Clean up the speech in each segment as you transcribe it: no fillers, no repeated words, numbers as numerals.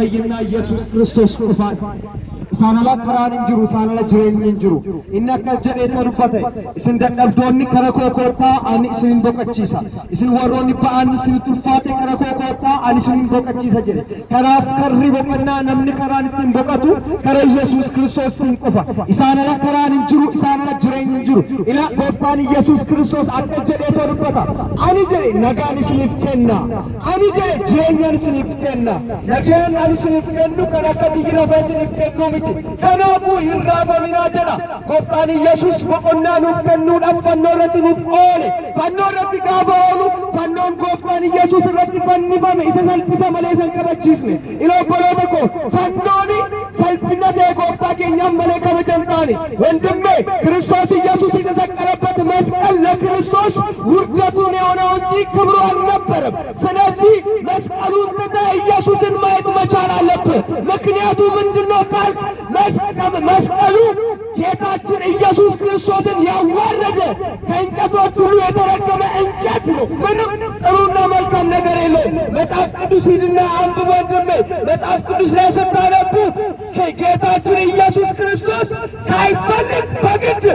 Fayyinaa Yesuus Kiristoos qofaadha. Isaan ala karaan hin jiru, isaan ala jireenyi hin jiru. Inni akkas jedheetoo dubbate, "Isin dadhabdoonni kara koo koottaa, ani isin boqochiisa. Isin warroonni ba'aan isinitti ulfaate, kara koo koottaa, ani isin boqochiisa" jedhe. Kanaaf karri boqonnaa, namni karaan ittiin boqotu kara Yesuus Kiristoostiin qofa. Isaan ala karaan hin jiru, isaan ala jireenyi hin jiru. Ila gooftaan Yesuus Kiristoos akkas jedheetoo dubbata. "Ani," jedhe, "nagaan isiniif kenna. Ani," jedhe, "jireenyaan isiniif kenna. Nagaan ani isiniif kennu kan akka biyyi lafaa isiniif kennuu miti. Kanaafuu hin raafaminaa" jedha. Gooftaan Yesuus boqonnaa nuuf kennuudhaaf fannoo irratti nuuf oole. Fannoo irratti gaafa oolu, fannoon gooftaan Yesuus irratti fannifame isa salphisa malee isa hin kabachiisne. Ila obboloota koo, fannooni salphina ta'e gooftaa keenyaaf malee kabaja hin taane. ወንድሜ፣ ክርስቶስ ኢየሱስ የተሰቀለበት መስቀል ለክርስቶስ ውርደቱን የሆነው እንጂ ክብሩ አልነበረም። ስለዚህ መስቀሉን ትተህ ኢየሱስን ማየት መቻል አለብህ። ምክንያቱ ምንድነው ካልክ መስቀሉ ጌታችን ኢየሱስ ክርስቶስን ያዋረደ፣ ከእንጨቶች ሁሉ የተረገመ እንጨት ነው። ምንም ጥሩና መልካም ነገር የለውም። መጽሐፍ ቅዱስ ሂድና አንብብ ወንድሜ። መጽሐፍ ቅዱስ ላይ ስታነቡ ጌታችን ኢየሱስ ክርስቶስ ሳይፈልግ በግድ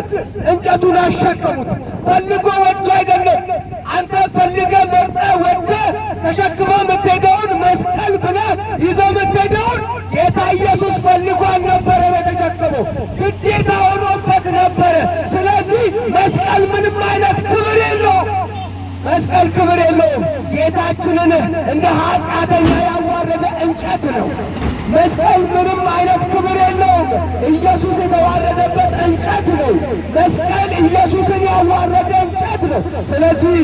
እንጨቱን አሸከሙት። ፈልጎ ወዶ አይደለም። አንተ ፈልገህ መርጠህ ወደህ ተሸክመህ የምትሄደውን፣ መስቀል ብለህ ይዘህ የምትሄደውን ጌታ ኢየሱስ ፈልጎ አልነበረም የተሸከመው፣ ግዴታ ሆኖበት ነበረ። ስለዚህ መስቀል ምንም አይነት ክብር የለውም። መስቀል ክብር የለውም። ጌታችንን እንደ ኃጢአተኛ ያዋረደ እንጨት ነው። መስቀል ምንም አይነት ክብር የለውም። ኢየሱስ የተዋረደበት እንጨት ነው። መስቀል ኢየሱስን ያዋረደ እንጨት ነው። ስለዚህ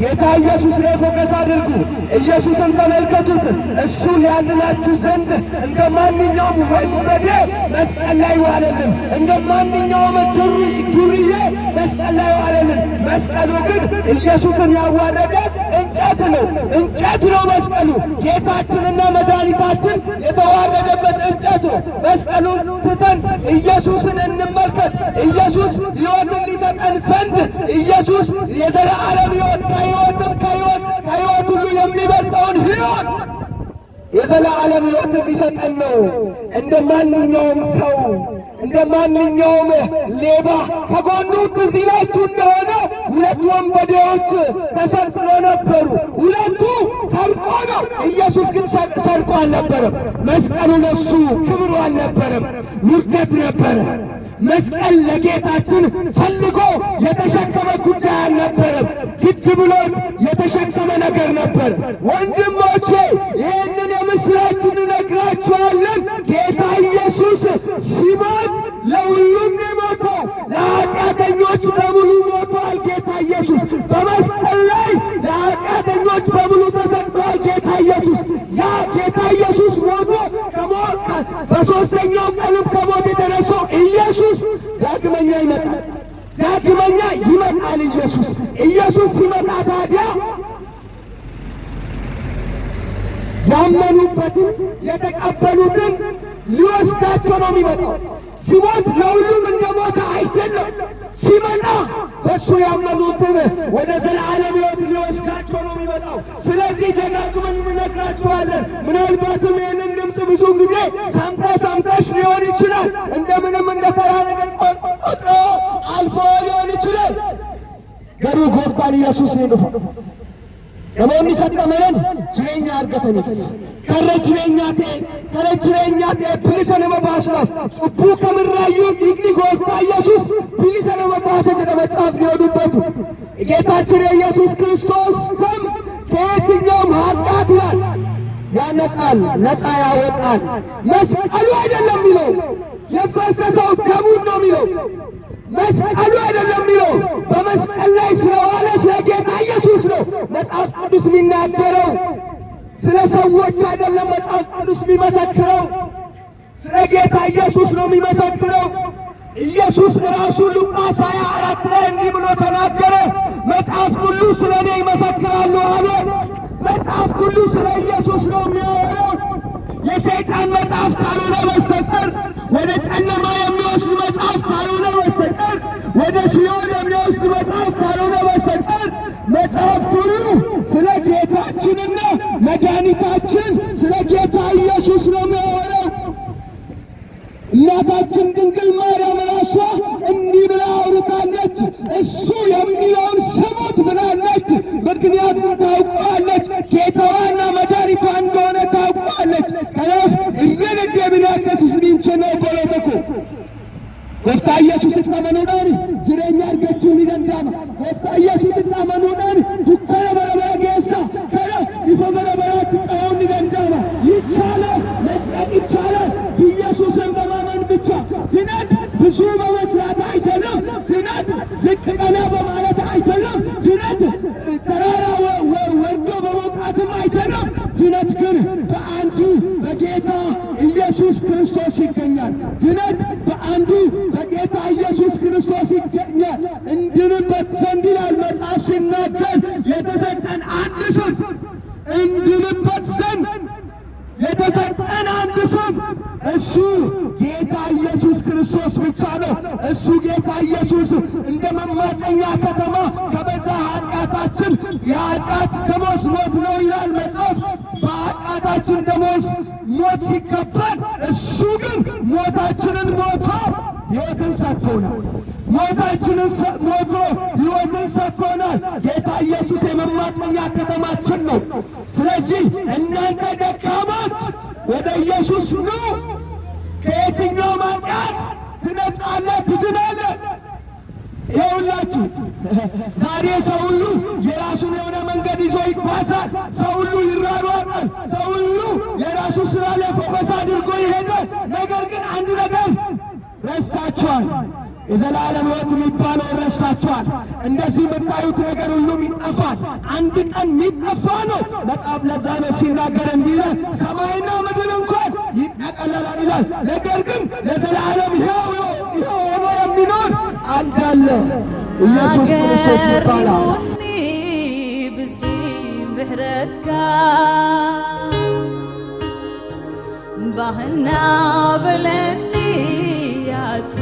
ጌታ ኢየሱስ ላይ focus አድርጉ። ኢየሱስን ተመልከቱት። እሱ ሊያድናችሁ ዘንድ እንደ ማንኛውም ወንበዴ መስቀል ላይ ዋለልን። እንደ ማንኛውም ዱርዬ መስቀል ላይ ዋለልን። መስቀሉ ግን ኢየሱስን ያዋረደ እንጨት ነው። እንጨት ነው መስቀሉ። ጌታችንና መድኃኒታችን የተዋረደበት እንጨት ነው። መስቀሉን ትተን ኢየሱስን እንመልከት። ኢየሱስ ሕይወትን ሊሰጠን ዘንድ፣ ኢየሱስ የዘለዓለም ሕይወት፣ ከሕይወትም ከሕይወት ከሕይወት ሁሉ የሚበልጠውን ሕይወት፣ የዘለዓለም ሕይወት ሊሰጠን ነው። እንደ ማንኛውም ሰው፣ እንደ ማንኛውም ሌባ ከጎኑ ትዝ ይላችሁ እንደሆነ ሁለት ወንበዴዎች ተሰቅሎ ነበሩ። ሁለቱ ሰርቆ ነው። ኢየሱስ ግን ሰርቆ አልነበረም። መስቀሉ ለሱ ክብሩ አልነበረም፣ ውርደት ነበረ። መስቀል ለጌታችን ፈልጎ የተሸከመ ጉዳይ አልነበረም። ግድ ብሎት የተሸከመ ነገር ነበር። ወንድሞቼ፣ ይህንን የምስራች እንነግራችኋለን። ጌታ ኢየሱስ ሲሞት ለሁሉም የሞተው፣ ለኃጢአተኞች በሙሉ ሞቷል። ጌታ ኢየሱስ በመስቀል ላይ ለኃጢአተኞች በሙሉ ተሰቅሏል። ጌታ ኢየሱስ፣ ያ ጌታ ኢየሱስ ሞቶ በሦስተኛው ቀንም ከሞት የተነሳው ኢየሱስ ዳግመኛ ይመጣል። ዳግመኛ ይመጣል። ኢየሱስ፣ ኢየሱስ ሲመጣ ታዲያ ያመኑበትን የተቀበሉትን ሊወስዳቸው ነው የሚመጣው። ሲሞት ለሁሉም እንደ ሞተ አይደለም። ሲመጣ በእሱ ያመኑትን ወደ ዘላለም ሕይወት ሊወስዳቸው ነው የሚመጣው። ስለዚህ ደጋግመን እንነግራችኋለን። ምናልባትም ይህንን ድምፅ ብዙ ጊዜ ሰምተ ሰምተሽ ሊሆን ይችላል። እንደምንም እንደ ተራ ነገር ቆጥሮ አልፎ ሊሆን ይችላል። Garuu gooftaan Yesuus ni dhufa. Namoonni isatti amanan jireenya argataniif, karra jireenyaa ta'e, kara jireenyaa ta'e bilisa nama baasuudhaaf, cubbuu kamirraayyuu dhiigni gooftaa Yesuus bilisa nama baasa jedha macaafni yoo dubbatu. ጌታችን የኢየሱስ ክርስቶስ ደም ከየትኛውም ኃጢአት ይላል ያነጻል፣ ነፃ ያወጣል። መስቀሉ አይደለም የሚለው፣ የፈሰሰው ደሙን ነው የሚለው። መስቀሉ አይደለም የሚለው፣ በመስቀል ላይ ስለዋለ ስለ ጌታ ኢየሱስ ነው መጽሐፍ ቅዱስ የሚናገረው። ስለ ሰዎች አይደለም መጽሐፍ ቅዱስ የሚመሰክረው፣ ስለ ጌታ ኢየሱስ ነው የሚመሰክረው። ኢየሱስ ራሱ ሉቃስ 24 ላይ እንዲህ ብሎ ተናገረ። "መጽሐፍት ሁሉ ስለ እኔ ይመሰክራሉ" አለ። መጽሐፍት ሁሉ ስለ ኢየሱስ ነው የሚያወራው። የሰይጣን መጽሐፍ ካልሆነ በስተቀር፣ ወደ ጨለማ የሚወስድ መጽሐፍ ካልሆነ በስተቀር፣ ወደ ሲኦል የሚወስድ መጽሐፍ ካልሆነ በስተቀር፣ መጽሐፍት ሁሉ ስለ ጌታችንና መድኃኒታችን ስለ ጌታ ኢየሱስ እናታችን ድንግል ማርያም ራሷ እንዲህ ብላ አውርታለች። እሱ የሚለውን ስሙት ብላለች። ምክንያቱም ታውቀዋለች፣ ጌታዋና መድኃኒቷ እንደሆነ ታውቀዋለች። Kanaaf irra deddeebinee akkas isiniin jenna, obboloota koo. Gooftaa Yesuusitti amanuudhaan jireenya argachuun ni danda'ama. Gooftaa Yesuusitti amanuudhaan dukkana bara bara keessa gara ifa bara baraatti ce'uun ni danda'ama. ይቻላል፣ መጽደቅ ይቻላል። ኢየሱስን በማመን ብቻ። ድነት ብዙ በመስራት አይደለም። ድነት ዝቅ ቀና በማለት አይደለም። ድነት ተራራ ወርዶ በመውጣትም አይደለም። ድነት ግን በአንዱ በጌታ ኢየሱስ ክርስቶስ ይገኛል። ድነት በአንዱ በጌታ ኢየሱስ ክርስቶስ ይገኛል። እንድንበት ዘንድ ይላል መጽሐፍ ሲናገር፣ የተሰጠን አንድ ስም፣ እንድንበት ዘንድ የተሰጠን አንድ ስም፣ እሱ ጌታ ኢየሱስ ክርስቶስ ብቻ ነው። እሱ ጌታ ኢየሱስ እንደ መማፀኛ ከተማ ከበዛ ኃጢአታችን፣ የኃጢአት ደሞዝ ሞት ነው ይላል መጽሐፍ። በኃጢአታችን ደሞዝ ሞት ሲገባን፣ እሱ ግን ሞታችንን ሞቶ ሕይወትን ሰጥቶናል። ሞታችንን ሞቶ ሕይወትን ሰጥቶናል። ጌታ ኢየሱስ የመማፀኛ ከተማችን ነው። ስለዚህ እናንተ ደካሞች ወደ ኢየሱስ ኑ። ከየትኛውም ኃጢአት ትነጻለህ፣ ትድናለህ። ይኸውላችሁ፣ ዛሬ ሰው ሁሉ የራሱን የሆነ መንገድ ይዞ ይጓዛል። ሰው ሁሉ ይሯሯጣል። ሰው ሁሉ የራሱ ስራ ላይ focus አድርጎ ይሄዳል። ነገር ግን አንድ ነገር ረስታችኋል። የዘላለም ሕይወት የሚባለውን ረስታችኋል። እንደዚህ የምታዩት ነገር ሁሉም ይጠፋል። አንድ ቀን የሚጠፋ ነው። መጽሐፍ ለዛ ነው ሲናገር እንዲህ ይላል፣ ሰማይና ምድር እንኳን ይጠቀለላል ይላል። ነገር ግን ለዘላለም ሕያው ሕያው ሆኖ የሚኖር አንድ አለ፣ ኢየሱስ ክርስቶስ ይባላል። ኣገሪሙኒ ብዝሒ ምሕረትካ፣ ባህና በለኒ ኣቱ